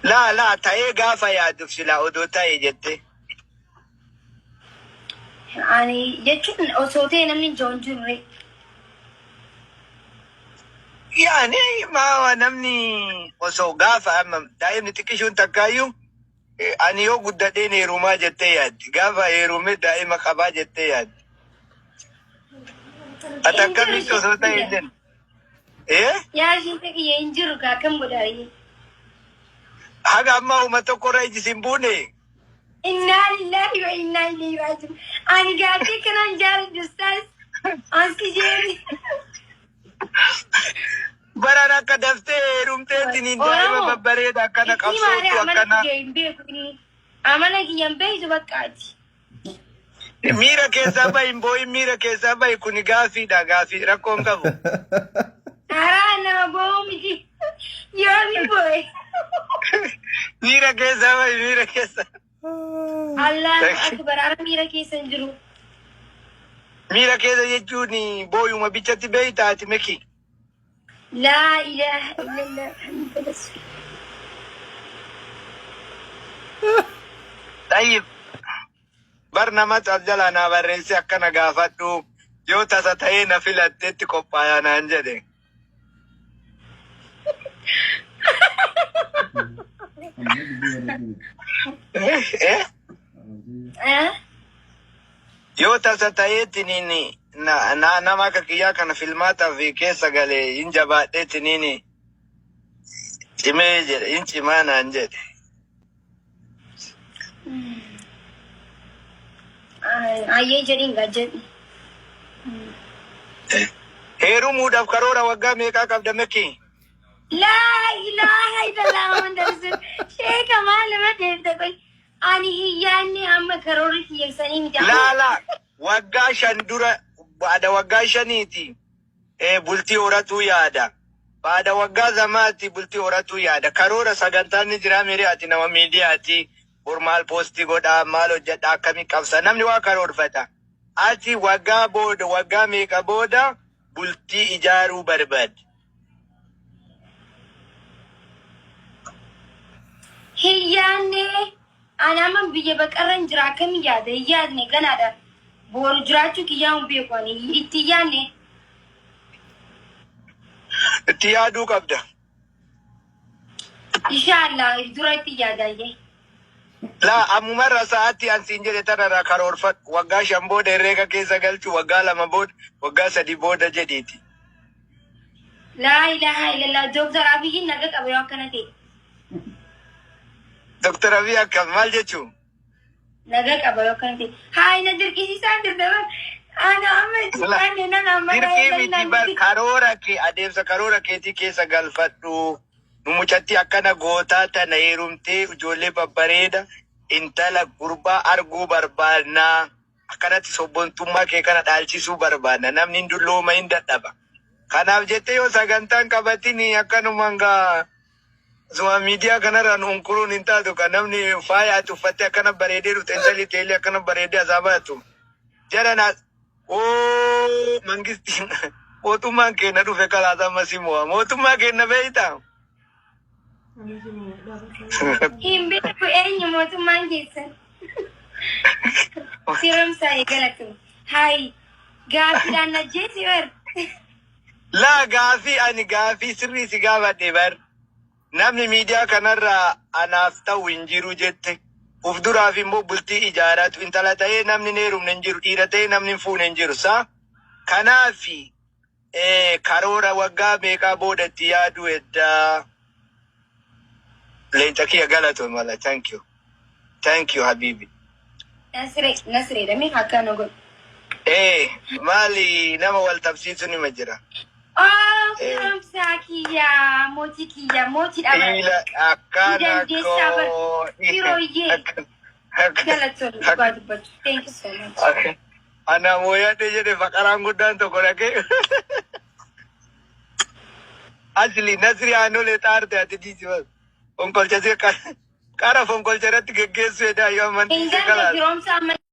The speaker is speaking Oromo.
Laa laa ta'ee gaafa yaadduuf silaa odoo ta'e jettee. Ani jechuun osoo ta'e namni hin jiru hin jirre. Yaani maa namni osoo gaafa amma daa'imni xiqqishuun takkaayyuu ani yoo guddadheen heerumaa jettee yaaddi. Gaafa heerumee daa'ima qabaa jettee yaaddi. Ati Hin jiru akkamitti osoo ta'e hin kiyya. jennu? Eh? Yaa sheeka kiyya hin jiru kaa akkam godhaa? Haga ammaa uummata tokko irra iji sin buune. Innaa lillahi wa innaa ilayhi raaji'uun. Ani gaaffii kanaan jaaladhu ustaaz. Ansi jeeni. Baran akka daftee heerumteetiin daa'ima Oromoo. babbareeda akkana Itti maaree qabsootu amala akkana. kiyya hin beeku inni. Amala kiyya hin beektu bakka ati. Miira keessaa bahi hin boo'in, miira keessaa bahi, kuni gaafiidha, gaafii rakkoon qabu. Karaa nama boo'u miti. Yoomi boo'e. Miira keessaa bahi, miira keessaa. Allahu akbar, ara miira keessa hin jiru. Miira keessa jechuun booyuma bichatti beeyta ati miki. Laa ilaaha illallah Muhammad Rasul. Tayyib. Bar namatu as jalaa naa barreesse akkana gaafadhu yoo tasa ta'ee na filatteetti qophaayaa naan jedhe. Eh? Eh? Yoo tasa ta'eetiniin na, na, nama akka kiyyaa kana filmaataaf keessa galee hin jabaadheetiniin cimee jedhe, hin cimaa naan jedhe. Ayyee jedhiin gaa jedhi. Heerumuudhaaf karoora waggaa meeqaa qabda Meki? Laa ilaaha illallah Muhammad Rasul. Sheeka maal irra deemte qoy. Ani hin yaadne, amma karoorri kiyya miti. Laala, waggaa 5 dura, baada waggaa 5ti bultii horatuu yaada. Baada waggaa lamaati bultii horatuu yaada. Karoora sagantaan ni jira miiri, ati nama miidiyaati. Bor maal post godhaa, maal hojjedhaa, akkamii qabsa, namni waa karoorfata. Ati waggaa booda, waggaa meeqa booda bultii ijaaruu barbaadde? Hin yaadne. Ani amma biyya baqarran jira, akkami yaada? Hin yaadne, ganaadha. Boru jiraachuu kiyyaa hin beeku, ani itti hin yaadne. Itti yaaduu qabda. Inshaallah dura itti yaadaayyee. Laa, ammumarra sa'aatti an siin jedhe tanarraa karoorfadhu. Waggaa 5 booda herreega keessa galchu, waggaa 2 booda, waggaa 3 booda jedhiiti. Laa ilaaha illallah, Dooktar Abiyyiin naga qaba yoo akkana ta'e. Dooktar Abiy akkam maal jechuun? Naga qaba yoo akkana ta'e. Haa, na dirqisiisaa jirta bar. Ana amma itti yaadne nan amma Dirqii miti bar, karoora kee, adeemsa karoora keetii keessa galfadhu. Nu mucattii akkana gootaa tana heerumtee ijoollee babbareeda intala gurbaa arguu barbaadnaa. Akkanatti sobbontummaa kee kana dhaalchisuu barbaadna. Namni hin dullooma, hin dadhaba. Kanaaf jettee yoo sagantaan qabatin akkanumaan gaa suma miidiyaa kanarraan unkuruun hin taatu, kan namni faaya ati uffattee akkana bareedee dhufte, intalli teellee akkana bareedee asaa baatu. Jara na oo mangistiin mootummaan keenya dhufe kalaas amma si mo'a. Mootummaa keenya beeytaa? Hin beeku, eenyu mootummaan keessan? Firomsaa eegalatu. Hayi, gaaffiidhaan na jeesi bar. Laa, gaafii ani gaafii sirrii si gaafadhe bar. Namni miidiyaa kanarraa anaaf ta'u hin jiru jette. Uf duraaf immoo bultii ijaaratu. Intala ta'ee namni hin heerumne hin jiru. Dhiira ta'ee namni hin fuune hin jiru. Sa kanaaf karoora waggaa meeqaa booda itti yaaduu eddaa. Leenca kiyya, galatoon wala. Thank you. Thank you habibi. Nasree, Nasree damee akkana godhu. Maali, nama wal tabsiisuun nima jira. Oh, firomsaa kiyya, mootii kiyya, mootii dha. Ila akkana Dandeessaa bar. koo. Firooyyee. Galatoon dhugaa dubbachuu. Thank you so much. Ana mooyadhe jedhe faqaraan guddaan tokko dhaqee. Asli Nasri aanolee xaarte ati dhiisi bas. Fonqolcha si qara fonqolcha irratti geggeessuu edaa yoo Hin amantii galle kalaas. firoomsaa amma.